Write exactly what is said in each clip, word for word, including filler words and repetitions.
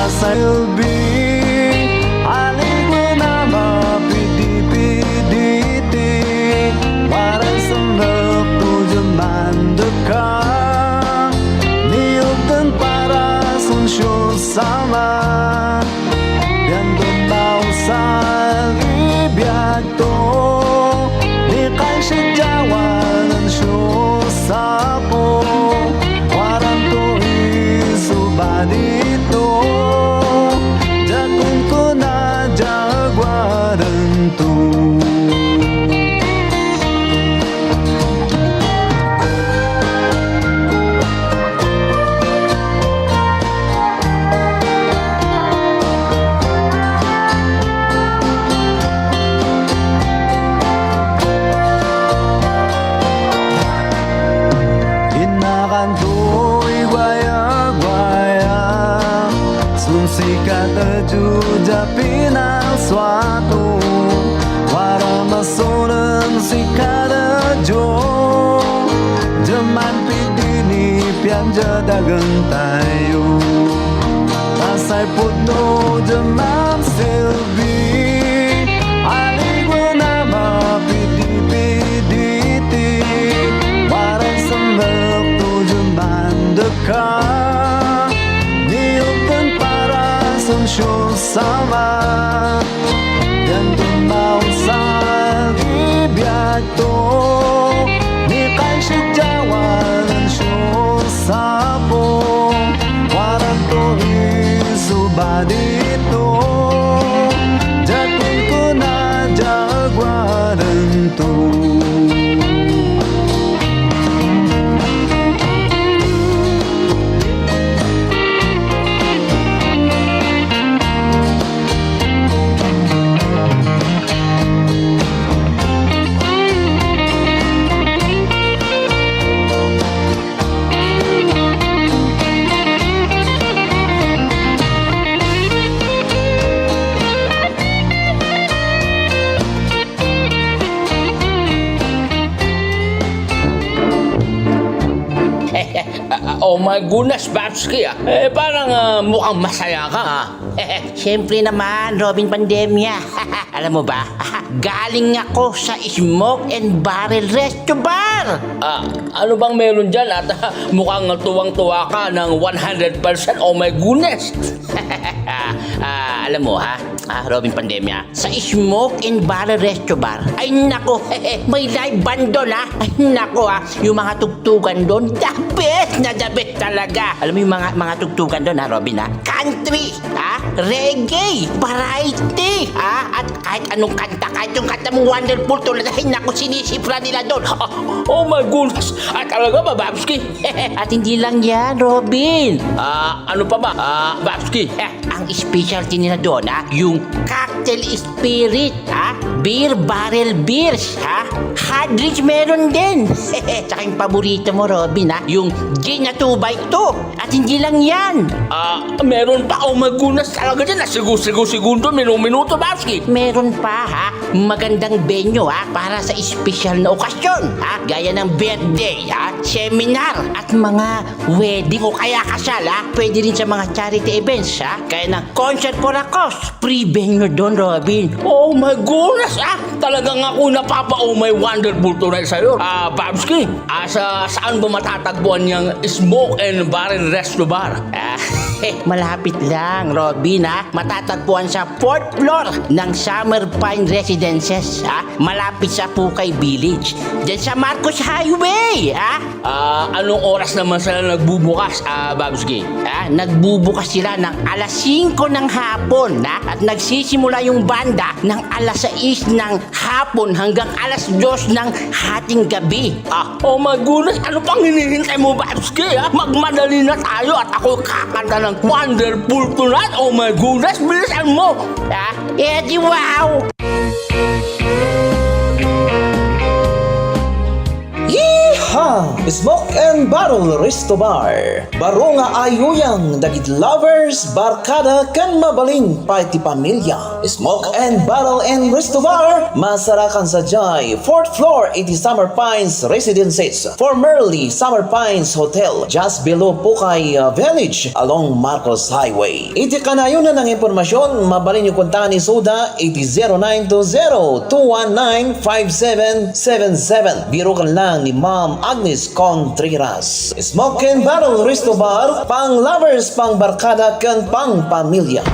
Silbi, aliwen a mapidipiditi, waran semmekto diay mandeka, ni Ogden para Asuncion Sama, pian dummausal ibiagto, ni kaisidiawan Ancio Sapo, waranto isu badito, diak kunkuna diay agwaranto. Innakanto iguayaguaya, sumsikat a Dios a pinangsuato, wara masonen sika a Dios, diay manpidini pian diay dagentayo. Kasay pudno diay mansilbi, aliwen a mapidipiditi, waran semmekto diay mandeka, ni Ogden para Asuncion Sama, diay dummausal ibiagto, ni kaisidiawan Ancio Sapo, waranto isu badito, diak kunkuna diay agwaranto. Oh my goodness, Babski, ah. Eh, parang, ah, mukhang masaya ka, ah. Siyempre naman, Robin Pandemia. Alam mo ba, galing ako sa Smoke and Barrel Resto Bar. Ah, ano bang meron dyan? At, ah, mukhang tuwang-tuwa ka ng one hundred percent. Oh my goodness. Ah, alam mo, ha? Ah, Robin Pandemia, sa Smoke and Barrel Resto Bar, ay nako, may live band doon, ha? Ay nako, ha? Yung mga tugtugan doon, the best na the best talaga. Alam mo yung mga, mga tugtugan doon, ha, Robin, ha? Country, ha? Reggae, variety, ha? At kahit anong kanta, kahit yung kanta mong Wonderful Tonight, ay nako, sinisipra nila doon. Oh, oh my goodness! Ah, talaga ba, Babski? At hindi lang yan, Robin. Ah, ano pa ba? Ah, Babski. Eh, ang specialty nila doon, ha? Yung cocktail spirit, ha? Beer barrel beers, ha? Hard drinks meron din. Tsaka yung paborito mo, Robin, ha? Yung gin na two by two. At hindi lang yan. Ah, meron pa. Oh my goodness, talaga dyan. Nasigo-sigo-segundo, minu-minuto, Babski. Meron pa, ha? Magandang venue, ha? Para sa espesyal na okasyon, ha? Gaya ng birthday, ha? Seminar, at mga wedding o kaya kasal, ha? Pwede rin sa mga charity events, ha? Kaya ng Concert for a Cause. Free venue doon, Robin. Oh my goodness, ah! Talagang ako napapa-oh my wonderful tonight sa'yo. Ah, Babski, ah, sa, saan ba matatagpuan yung Smoke and Barrel Resto Bar? Ah, malapit lang, Robin, ha? Matatagpuan sa fourth floor ng Summer Pine Residences, ha? Malapit sa Pukay Village. Diyan sa Marcos Highway, ha? Ah, anong oras naman sila nagbubukas, ah, Babski? Ah, nagbubukas sila ng alas singko ng hapon, ha? At nagsisimula yung banda ng alas sais ng hapon hanggang alas dos ng hating gabi. Ah, oh my goodness, ano pang hinihintay mo, Babski, ha? Magmadali na tayo at ako'y kakanta ng Wonderful Tonight. Oh my goodness, bilisan mo! Ha? Eh, di wow! Yeehaw! Smoke and Barrel Resto Bar. Baro nga ayuyang dagiti lovers, barkada, ken mabalin pay ti pamilya. Smoke and Barrel and Resto Bar, masarakan sadiay fourth floor iti Summer Pines Residences, formerly Summer Pines Hotel, just below Pukay, uh, Village, along Marcos Highway. Iti kanayon nga impormasyon, mabalinyo kontaken isuda iti zero nine two zero two one nine five seven seven seven. Biroken lang ni Ma'am Agnes Contreras. Smoke and Barrel Resto Bar, pang lovers, pang barkada, ken pang pamilya.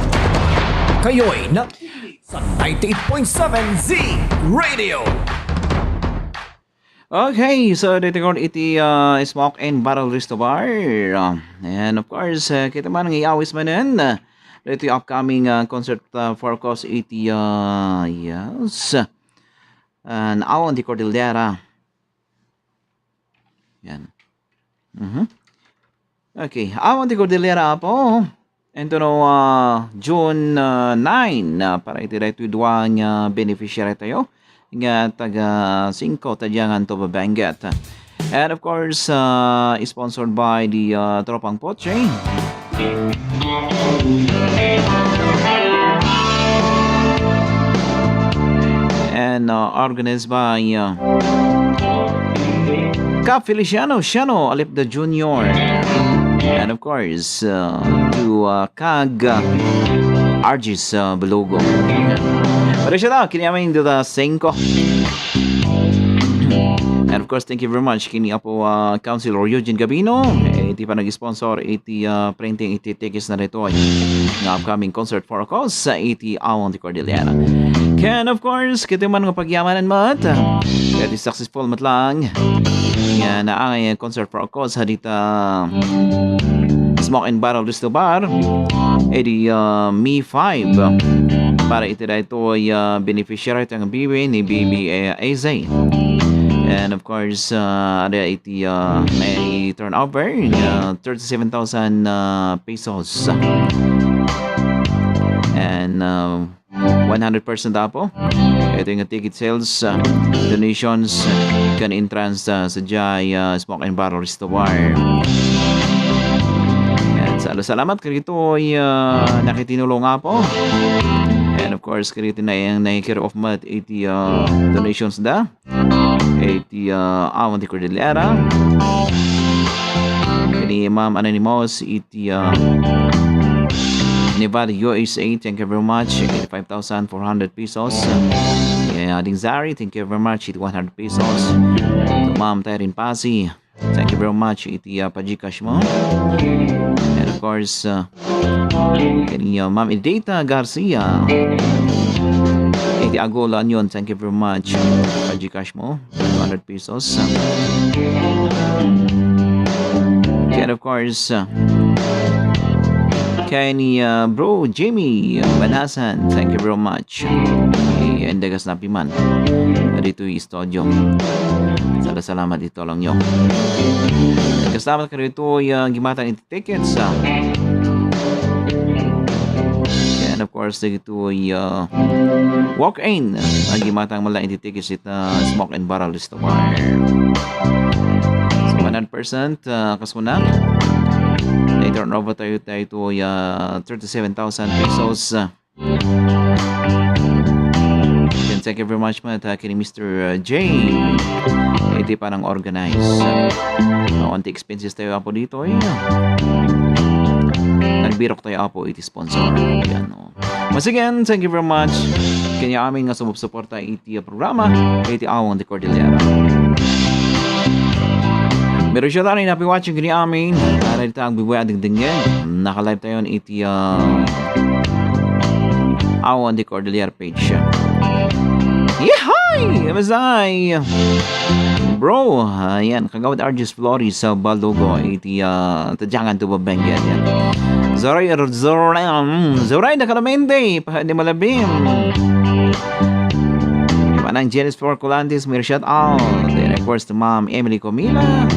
Kayoy na sa ninety-eight point seven Z Radio. Okay, so dito ko iti, uh, Smoke and Barrel Resto Bar. Uh, and of course, uh, kita man nga iawis manen, uh, dito upcoming, uh, concert, uh, forecast iti, uh, yes. And Awan ti Cordillera. Yan. Mhm. Okay. Awan ti Cordillera, Apo. Ento no, ah, June, ah, nine, ah, para iti daytoy dua nga beneficiary tayo nga taga singko, Tadiangan to Babangat. And of course, ah, sponsored by the, ah, Tropang Poche. And, uh, organized by, uh, Cap Feliciano Siano Alipda Junior. And of course, uh, to, uh, Kag, uh, Argis, uh, Belugo. Pero siya daw, kini amin dito singko. And of course, thank you very much kini Apo, uh, Councilor Eugene Gabino, eh, iti panag-sponsor iti, uh, printing iti tickets na dito nga upcoming concert for cause sa iti Awan ti Cordillera. Ken of course, kita man nga pagyamanan met, iti successful met lang nga naangay concert for cause ha dita Smoke and Barrel Resto Bar, edi, uh, May five, para iti daytoy, uh, beneficiary ti ang bibi ni B B A Z. And of course, uh, ada iti, uh, may turnover, uh, thirty-seven thousand, uh, pesos. And, uh, one hundred percent Apo. Ito nga ticket sales, uh, donations, uh, ken entrance, uh, sadiay, uh, Smoke and Barrel Resto Bar. And sala-, salamat kaditoy, uh, nakitinulong Apo. And of course, kaditoy na yung nai-care of met iti, uh, donations da. Iti, uh, Awan ti Cordillera. Kani Ma'am Anonymous iti, uh, Nevada, U S A. Thank you very much. Eighty-five thousand four hundred pesos. Yeah, Ding Zari, thank you very much. Iti one hundred pesos. To Ma'am Tyrin Pasi, thank you very much. Iti, uh, pa-Gcash mo. And of course, uh, kani, uh, Ma'am Edita Garcia. Iti Agolo Union, thank you very much. Pa-Gcash mo, two hundred pesos. And of course, uh, kani, uh, Bro Jimmy Banasan, thank you very much. Eh, and dagas na piman. Dito yung studio. Sala-salamat iti tulongyo. Kasama kayo ito yung gimatang iti tickets, ah. And of course, dito yung, uh, walk-in. Ang gimatang mala iti tickets ita Smoke and Barrel Resto Bar. So, one hundred percent, uh, kasuna. Later on, over tayo, tayo ito yung, uh, thirty-seven thousand pesos. And thank you very much, man, ha, kini Mister J. Iti panang organize. Awan ti expenses tayo, Apo, dito, eh. Nagbirok tayo, Apo, iti sponsor. Yan, no. Once again, thank you very much. Kanya amin nga sumusuporta iti programa, iti Awan ti Cordillera. Pero siya tayo, happy watching kini amin. Para dito ang bibuya dingdingin. Naka-live tayo iti, ah, Awan ti Cordillera page. Yahay! Masay! Bro, ayan, Kagawad Argis Flores sa Balugo, iti, ah, Tadyangan to Babengge, yan. Zoray, Zoray, mm, Zoray, nakalamente, pa, di malabim. Manang Janice Flor Colantes, may shout out. Then, of course, to Ma'am Emily Comila.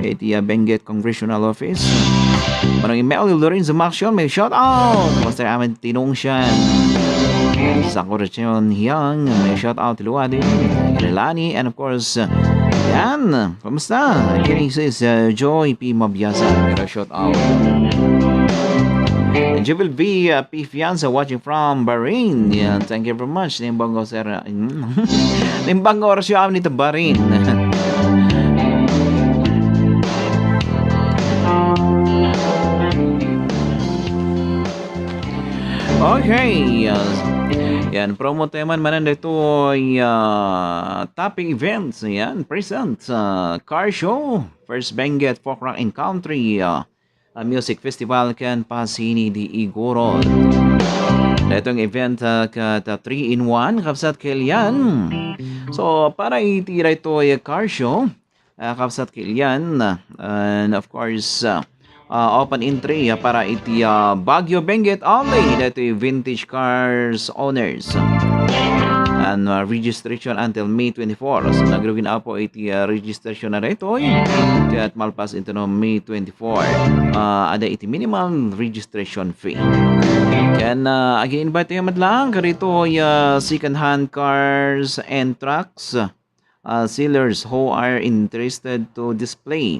Iti, ah, Benguet Congressional Office. Manang Emily Lorenzo Maction, may shout out. Master Ahmed Tinungsian. Sakura Chon Hyang, may shout out. Luwadi. Relani, and of course, uh, yan. Kumusta? Kini sis, uh, Joy P Mabiasa. Pero shout out. And Jewel V, uh, P Fianza watching from Bahrain. Yan, thank you very much. Nimbang ko, sir. Nimbang ko, oras yung amin ito, Bahrain. Okay. Uh, yan, promo tayo man manan dito, uh, Topic Events. Yan, present, uh, car show, first Benguet Folk Rock and Country, uh, uh, Music Festival, ken Pasini di Igorot. Daytoy nga event, uh, ket, uh, three in one, kabsat ken Elian. So, para iti daytoy car show, uh, kabsat ken Elian, uh, and of course, uh, uh, open entry, uh, para iti, uh, Baguio Benguet only, daytoy vintage cars owners. And, uh, registration until May twenty-four. So, nagrugi na po iti, uh, registration na daytoy. Ket malpas iti no May twenty-four, uh, adda iti minimal registration fee. Ken, uh, agi-invite tayo met laeng kadaytoy, uh, second-hand cars and trucks, uh, sellers who are interested to display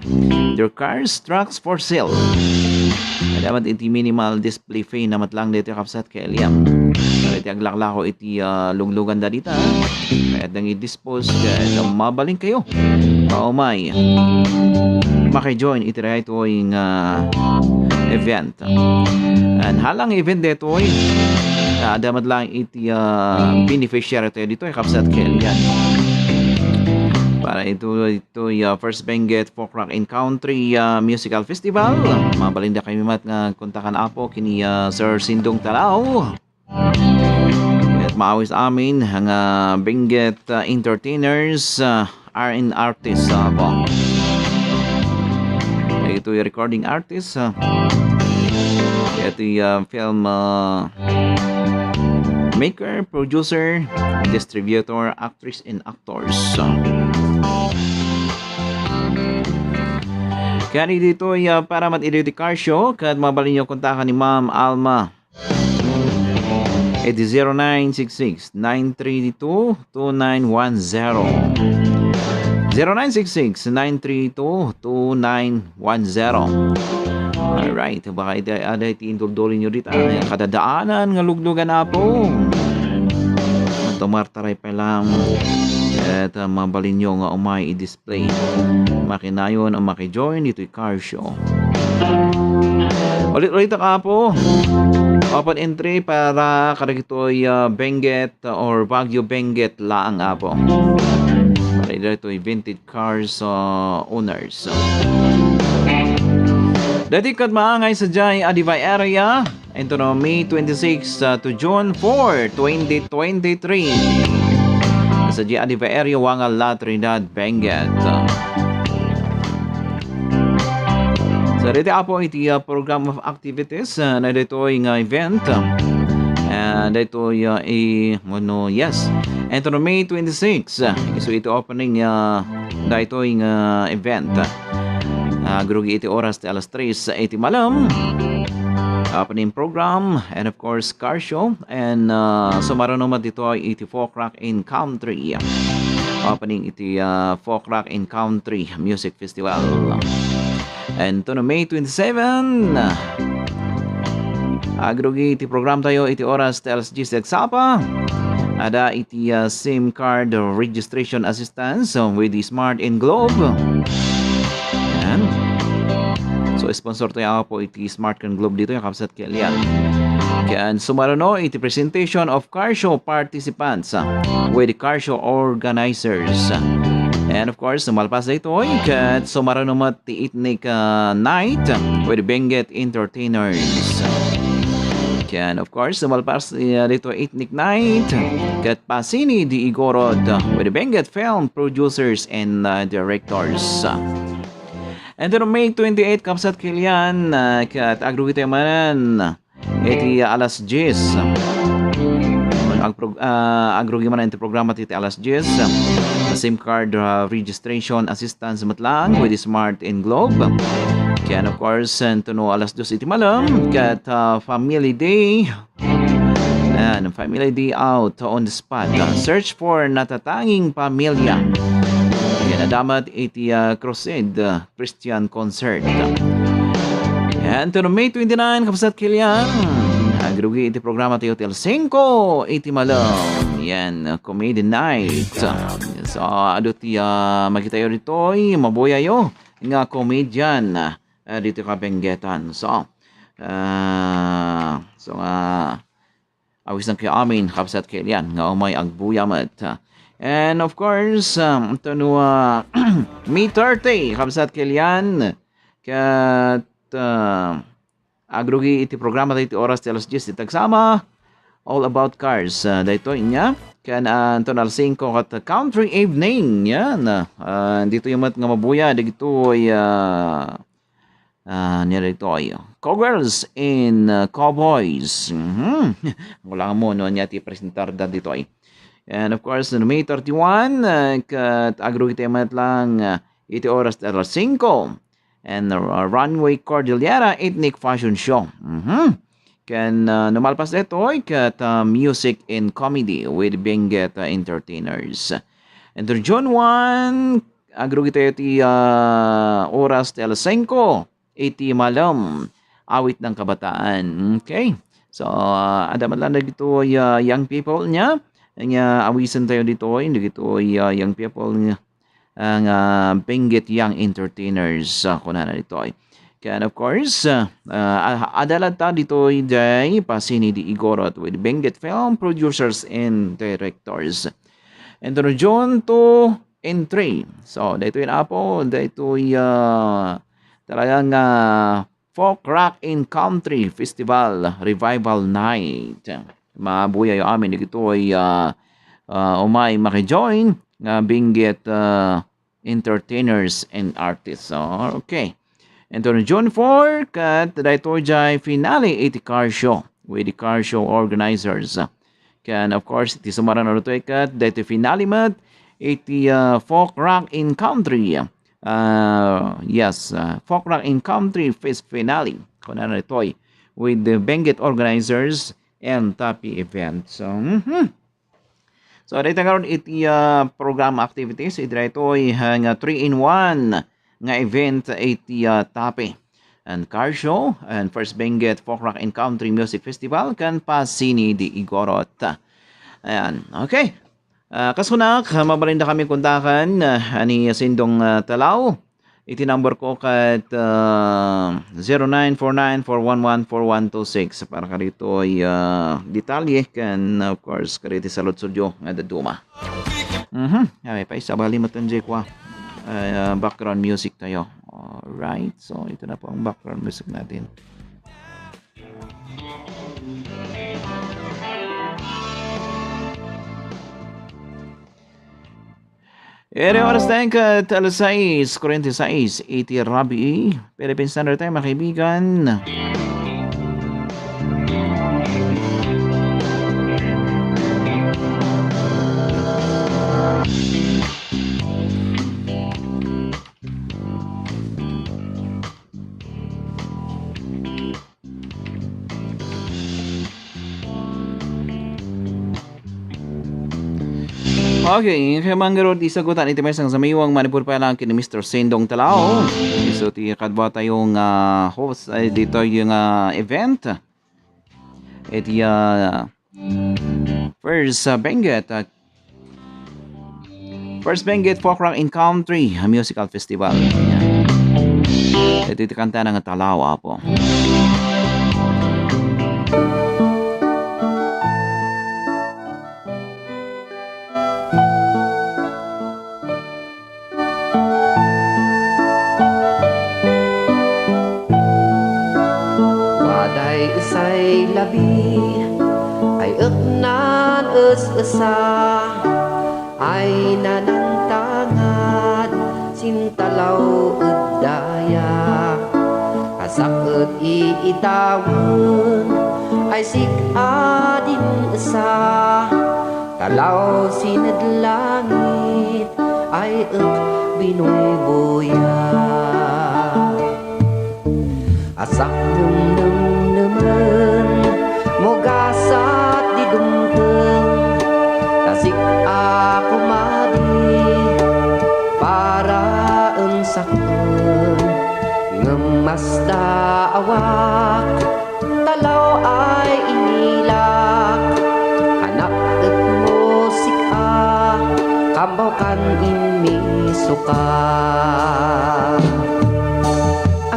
their cars, trucks for sale. Adda met iti minimal display fee na met laeng daytoy, kabsat ken Elian. Iti aglaklako iti, ah, luglugan da dita, kayat dang i-dispose, kayat mabalin kayo. Paumay. Maki-join iti daytoy nga event. And hala nga event daytoy, ah, adda met laeng iti, ah, beneficiary tayo ditoy, kabsat ken Elian. Para ito, ito, ah, First Benguet Folk Rock and Country, ah, Musical Festival. Mabalinda kami met nga kontakan, Apo, kini, ah, Sir Sindong Talao. Ket maawis amin nga Benguet, ah, entertainers, ah, are an artist, ah, po. Ito'y recording artist, ah. Ito'y, ah, film, ah, maker, producer, distributor, actress, and actors. Kaya dito'y, ah, para mat-, iti car show, ket mabalin niyo kontakan ni Ma'am Alma. Iti zero nine six six, nine three two, two nine one zero. Zero nine six six, nine three two, two nine one zero. Alright, baka iti, ada iti intuldulin nyo dita. Ay, kadadaanan nga luglugan, Apo. Tumartaray pa lang. Ket, ah, mabalin nyo nga umay i-display. Makinayon o makijoin dito'y car show. Ulit-ulit, Apo. Open entry para kadagitoy, ah, Benguet or Baguio Benguet laang, Apo. Para dito'y vintage cars, ah, owners. Dati ket maangay sadiay a Deva area, into no May twenty-six, uh, to June four, twenty twenty-three. Sadiay a Deva area, Wanga, La Trinidad, Benguet. So, dito, Apo, iti, uh, program of activities, uh, na dito'y nga event. Uh, dito'y, uh, i-, ano, yes. Into no May twenty-six, uh, isu iti opening, uh, daytoy nga event. Ah, agrugi iti oras ti alas tres iti malem. Opening program and of course car show and, ah, sumaruno met ditoy iti Folk Rock and Country. Opening iti, ah, Folk Rock and Country Music Festival. And to no May twenty-seven, agrugi iti program tayo iti oras ti alas dies ti agsapa. Ada iti, ah, SIM card registration assistance, um, with the Smart and Globe. Yan. So, sponsor tayo po iti Smart and Globe dito, yung kapsat kalian. Kaya sumaruno iti presentation of car show participants, ah, with the car show organizers. And of course, sumalpas daytoy, ket sumaruno met ti ethnic, ah, night with Benguet entertainers. Ken, of course, sumalpas, ah, dito ethnic night ket Pasini di Igorot with Benguet film producers and, ah, directors. And then May twenty-eight, kapsat kalian, ah, ket agrugi tayo manen iti alas dies. Agprog-, ah, agrugi man iti programa ti alas dies. SIM card, ah, registration assistance met laeng with Smart and Globe. Ken, of course, and to no alas dos iti malem, ket, ah, Family Day. Yan, family day out on the spot. Ah, search for natatanging pamilya. Yan, adamat iti, ah, Crusade, ah, Christian Concert. And to May twenty-nine, kabsat kilian, agrugi iti programa tayo ti alas singko iti malem. Yan, Comedy Night. So, adu ti, ah, makitayo ditoy, mabuyayo nga comedian, ah, dito kabenggetan. So, ah, so, ah, awisan kayo amin, kabsat kilian, nga umay agbuya met. And of course, um, ito no, ah, May thirty, kabsat kilian, ket, ah, agrugi iti programa daytoy oras ti alas dies ti tagsama, All About Cars, ah, daytoy nia. Ken, ah, ito na alas singko ket Country Evening, yan. Ah, ditoy met nga mabuya, dagitoy, ah, ah, nia daytoy, Cowgirls and, ah, Cowboys. Mhm. Wala mo, no, nia ti presentar da ditoy. And of course, no May thirty-one, ah, ket agrugi tayo met lang, ah, iti oras ti alas singko. And, uh, Runway Cordillera Ethnic Fashion Show. Mhm. Ken, uh, no malpas daytoy, ket, uh, music and comedy with Benguet, uh, entertainers. And to June one, agrugi tayo ti, uh, oras ti alas singko iti malem, awit ng kabataan. Okay. So, uh, adda met lang dagitoy, uh, young people nia, nga awisen tayo ditoy, dagitoy, uh, young people nga, uh, nga Benguet Young Entertainers, uh, kunana ditoy. Ken of course, uh, uh, adda latta ditoy jay Pasini di Igorot with Benguet Film Producers and Directors. And to June two and three. So, daytoy na po, daytoy, uh, talagang, uh, Folk Rock and Country Festival Revival Night. Mabuyayo amin dagitoy, ah, ah, umay makijoin nga Benguet, ah, entertainers and artists. So, okay. And on June four, ket daytoy jay finale iti car show with the car show organizers. Ken, of course, iti sumaran a daytoy ket daytoy finale met iti, ah, Folk Rock in Country. Ah, yes, ah, Folk Rock in Country Fest Finale. Kunana daytoy with the Benguet organizers and Tapi event. So, mhm. So, dayta karon iti, ah, program activities, iti daytoy, ah, nga three-in-one nga event iti, ah, Tapi and Car Show and First Benguet Folk Rock and Country Music Festival ken Pasini di Igorot. Ayan. Okay. Ah, kas kunak, ah, mabalinda kami kontaken, ah, ni Sindong, ah, Talao. Iti number ko ket, ah, zero nine four nine four one one four one two six para kaditoy, ah, detalye ken, of course, kaditi saludsodyo nga dadduma. Mhm. Ay, pa, sabali met diay kua, ah, background music tayo. Alright. So, ito na po ang background music natin. Ere oras tayo ket alas sais kuarenta y seis iti rabii. Philippine Standard Time, mga kaibigan. Okay, kaya man garud isagutan iti maysa nga samiwang manipud pay lang ken ni Mister Sindong Talao. Isu ti kadua tayo nga host, ay, ditoy nga event. Iti, ah, first, ah, Benguet, ah, First Benguet Folk Rock in Country, ah, Musical Festival. Yan. Ito iti kanta nga Talao, Apo. Waday esay labi ay eknan es-esa ay nanangtangad sintalaw ed daya. Asak et iitawen ay sik-a din esa, talaw sined langit ay ek binuybuya. Asak nemnemnemen mo gasat di Basta awak, talaw ay inilak, anak et musika, kambaw kan immisuka.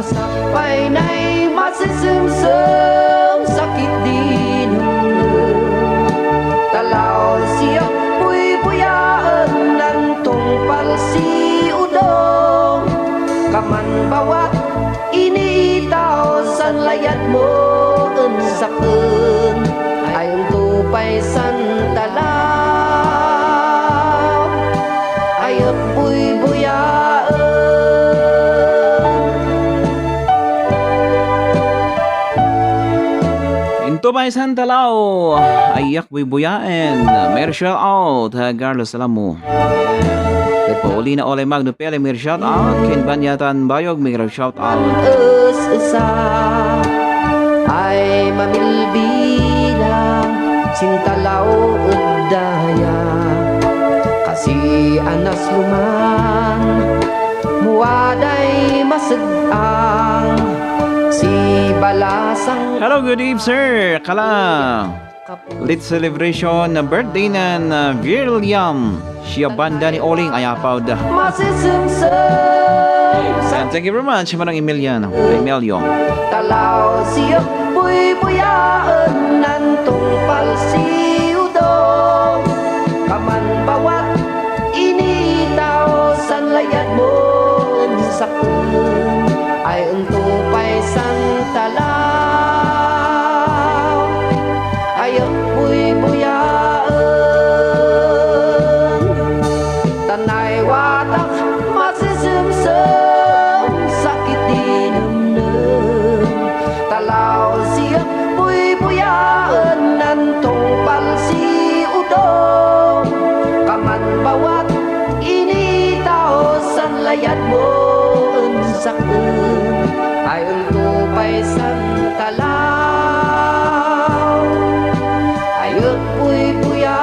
Asak pay nay masisemsem, sakit di nemnem. Talaw siak buybuyaen, nantungpal si udong. Kaman bawat iniitaw, san layadmo en saken. Ay unto pay san talaw, ayek buybuyaen. Into pay san talaw, ayek buybuyaen. Mer shout out, ha, Carlos Salamo. Paulina Ole Magno Pele, mer shout out. Ken Banyatan Bayog, mer shout out. Esa ay mamilbilang, sintalaw ed daya. Kasi anas luman, muaday maseg-ang, si balasang. Hello, good eve, sir. Kala. Lit celebration na birthday nan, uh, William. Siya banda ni Oling Ayapaw da. Masisimsim. And thank you very much, Manang Emiliano. Emilio. Talaw siya buybuyaen, nantungpal si udong. Kaman bawat initaw, san layadmo en saken. Ay unto pay san talaw, ayek buybuyaen. Tanay watak masisimsim, sakit di nemnem. Talaw siak buybuyaen, nantungpal si udong. Kaman bawat initaw, san layadmo en saken. Ay unto pay san talaw, ayek buybuyaen.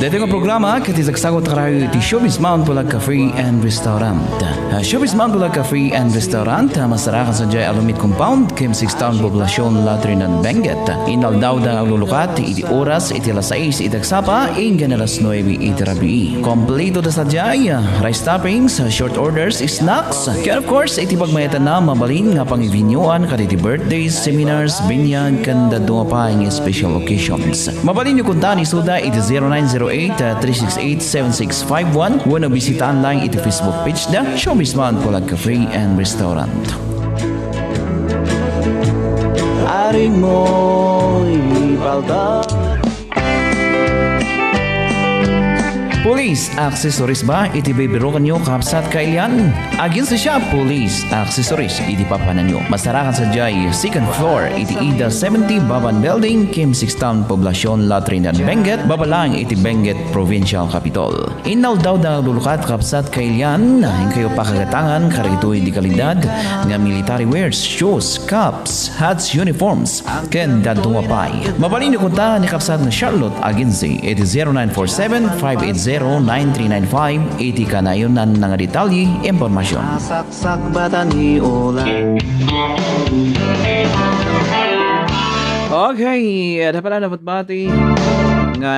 Daytoy nga programa ket isagsagut karayo iti Showbiz Mount Bulag Cafe and Restaurant. Ah, Showbiz Mount Bulag Cafe and Restaurant, ah, masarakan sadiay Alumiit Compound, Kim Six Town, Poblacion, La Trinidad, Benguet. Inaldaw da nga aglulukat iti oras iti alas sais iti agsapa, inggana alas nuebe iti rabii. Kompleto da sadiay, ah, rice toppings, ah, short orders, snacks, ken of course, iti pagmayatanna, mabalin nga pangibinyuan kadagiti birthdays, seminars, binyag, ken dadduma pay nga special occasions. Mabalinyo kontaen isuda iti zero nine zero eight, three six eight, seven six five one wenno bisitaan lang iti Facebook page da, Showbiz Mount Bulag Cafe and Restaurant. Aring moy palta. Police accessories ba iti bibirukanyo, kabsat, kailian? Aginsa siya, Police accessories iti papananyo. Masarakan sadiay second floor iti Ida seventy Baban Building, Kim Six Town, Poblacion, La Trinidad, Benguet, baba lang iti Benguet Provincial Capitol. Inaldaw da nga aglulukat, kabsat, kailian, inkayo pakagatangan kadagitoy di kalidad nga military wears, shoes, caps, hats, uniforms, ken dadduma pay. Mabalinyo kontaen ni kabsat nga Charlotte Agency iti zero nine four seven, five eight zero, nine three nine five iti kanayon nga detalye, impormasyon. Sakbatan ni Ola. Okay, adda pay la napatpati nga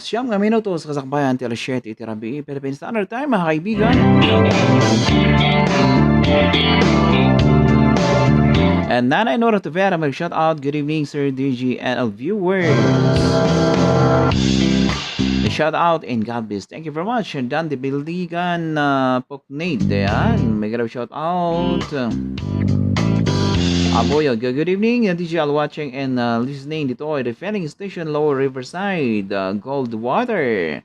siyam nga minutos kasakbayan ti alas siete iti rabii, Philippine Standard Time, mga kaibigan. And Nanay Nora Tavera, mag-shout out. Good evening, Sir D G and all viewers. Shout out and God bless. Thank you very much. And Dan de Bildigan, uh, Poknate, ayan. Mega love shout out. Aboy, uh, good evening, uh, D J, all watching and, uh, listening dito, refilling station, Lower Riverside, uh, Gold Water.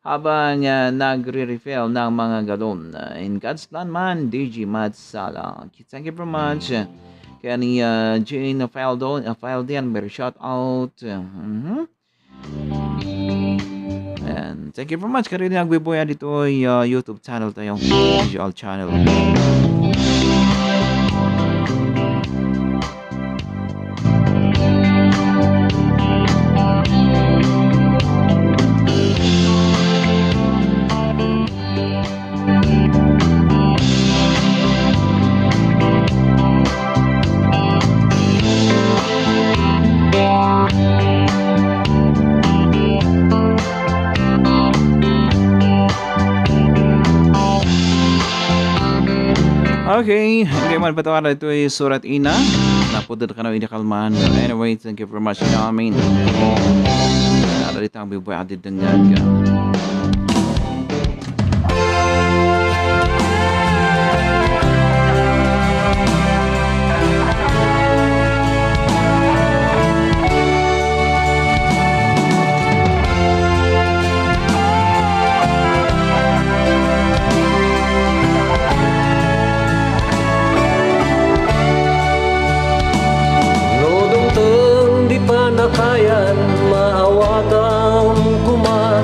Habang, uh, nagre-refill ng mga galon, uh, in God's plan man, D J Matsala. Thank you very much. Uh, kaya ni, uh, Jane Faldo, uh, Faldian, very shout out. Uh, mhm. And thank you very much. Kayo din agbuybuya ditoy, uh, YouTube channel tayo. Visual channel. Okay, okay, man patawaran ito ay surat ina. Napudot ka na, hindi kalman. Anyway, thank you very much, Yamin. Nara dito ang bibuhay added ng gaga. No dumteng di panakayan, maawatam koma,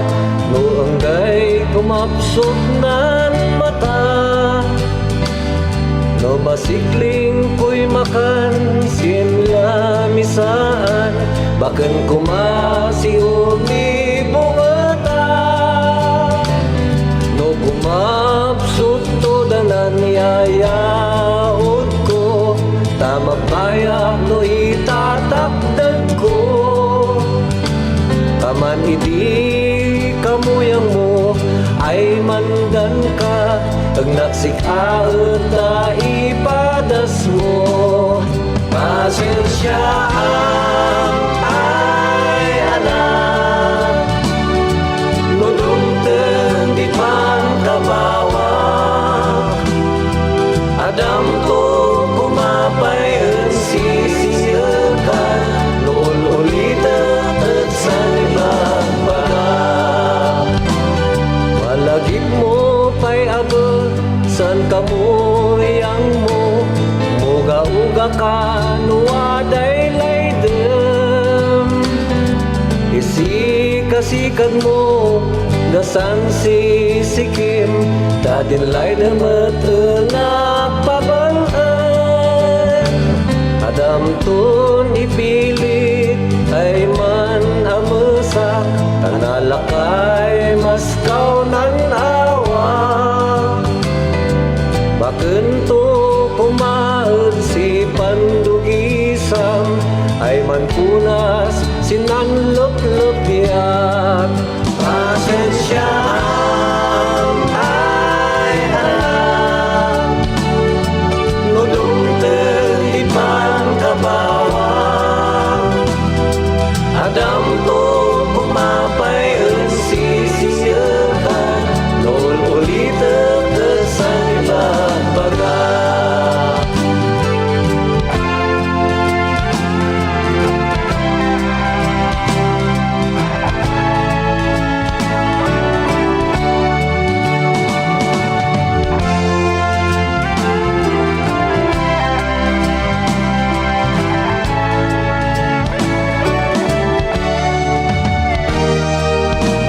no enggay kumapsut nan mata. No basikling koy makan, sin lamisaan, baken koma si umibungeta. No kumapsut to danan yayaodko, ta mabayak no itatakdegko. Aman idi kamuyangmo, aymandanka, agnaksik a ita ipadasmo. Pasensiaam, ay anak, no dumteng di pangkabawak, adamto koma pay en sisiek, no ul-ulitek et san ibagbaga. Malagipmo pay abe, san kamuyangmo, muga-ugaka no aday laydem. Isikasikagmo, gasan sisikim, ta din laydem et enak pabal-en. Adamton ipilit, ayman a mesak, ta nalakay maskaw nan awak. Bakento koma et sipandugisam, ayman punas sin nanleplepyak. Pasensiaam, ay anak, no dumteng ti pangkabawak. Adamto koma pay en sisiek, no ul-ulitek et san ibagbaga.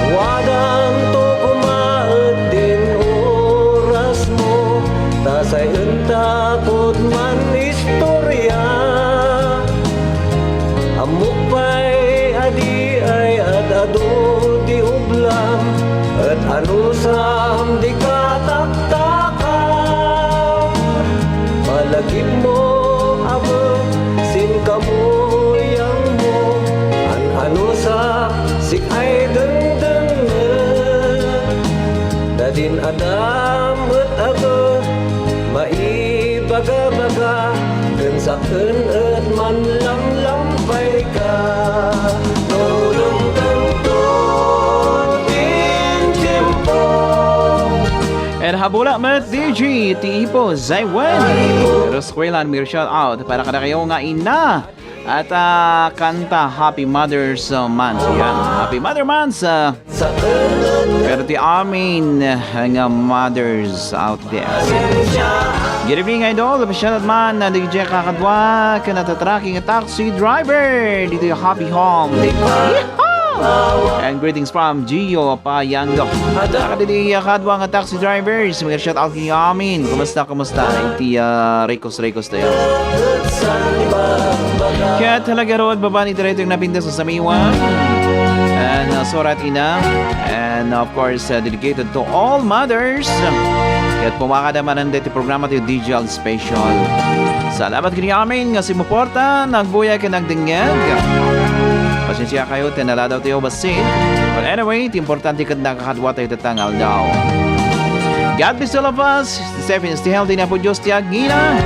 Wadanto koma et din orasmo, ta say enta kodman istoria. Ammok pay a di ay ad-adu ti ublam, et anusam di kataktakam. Malagipmo abe sin kamuyangmo, an-anusak sik-ay dengdengngeg. Ta din adam et abe, maibagabaga, ken saken et manlamlampayka. No dumtengto din tiempo. And habula met D J ti Ipo Zaywen. Pero eskwela, mi shout out para kadakayo nga ina. At, ah, kanta, Happy Mother's, uh, Month. Yan, Happy Mother Month, ah, pero ti amin, ah, nga mothers out there. Good evening, idol. Pasyalat man, ah, D J kakadwa, kanata trucking taxi driver. Dito yung happy home. Yeehaw! And greetings from Gio Payangdo. Kadidi kadua nga taxi drivers, mga shout out kaniamin. Kumusta, kumusta? Iti ah, Ricos, Ricos tayo. Kaya talaga road, baba ni Direto yung napintas sa Samiwan. And uh, Surat Ina. And of course, uh, dedicated to all mothers. Kaya't pumakada man ang deti programa tayo, D J Al Special. Salamat kaniamin nga simuporta, nagbuya kay nagdingeg. Pasensya kayo, tinaladaw tayo basin. But anyway, ti importante ket nakakadwa tayo tatang aldaw. God bless all of us. Stay safe and stay healthy na po Diyos ti agina.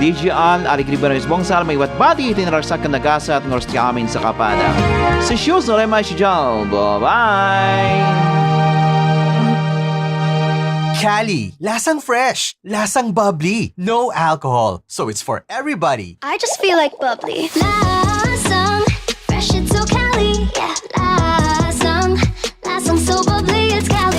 D J Al, Alegri Bernays Bongsal, may watbati, tinaragsak kan nagasat, ngors ti amin sa kapada. Si Shoes, no, Lema, si Jal. Bye-bye. Cali, lasang fresh, lasang bubbly, no alcohol. So it's for everybody. I just feel like bubbly. Lasang fresh, it's so Cali. Yeah, lasang, lasang so bubbly, it's Cali.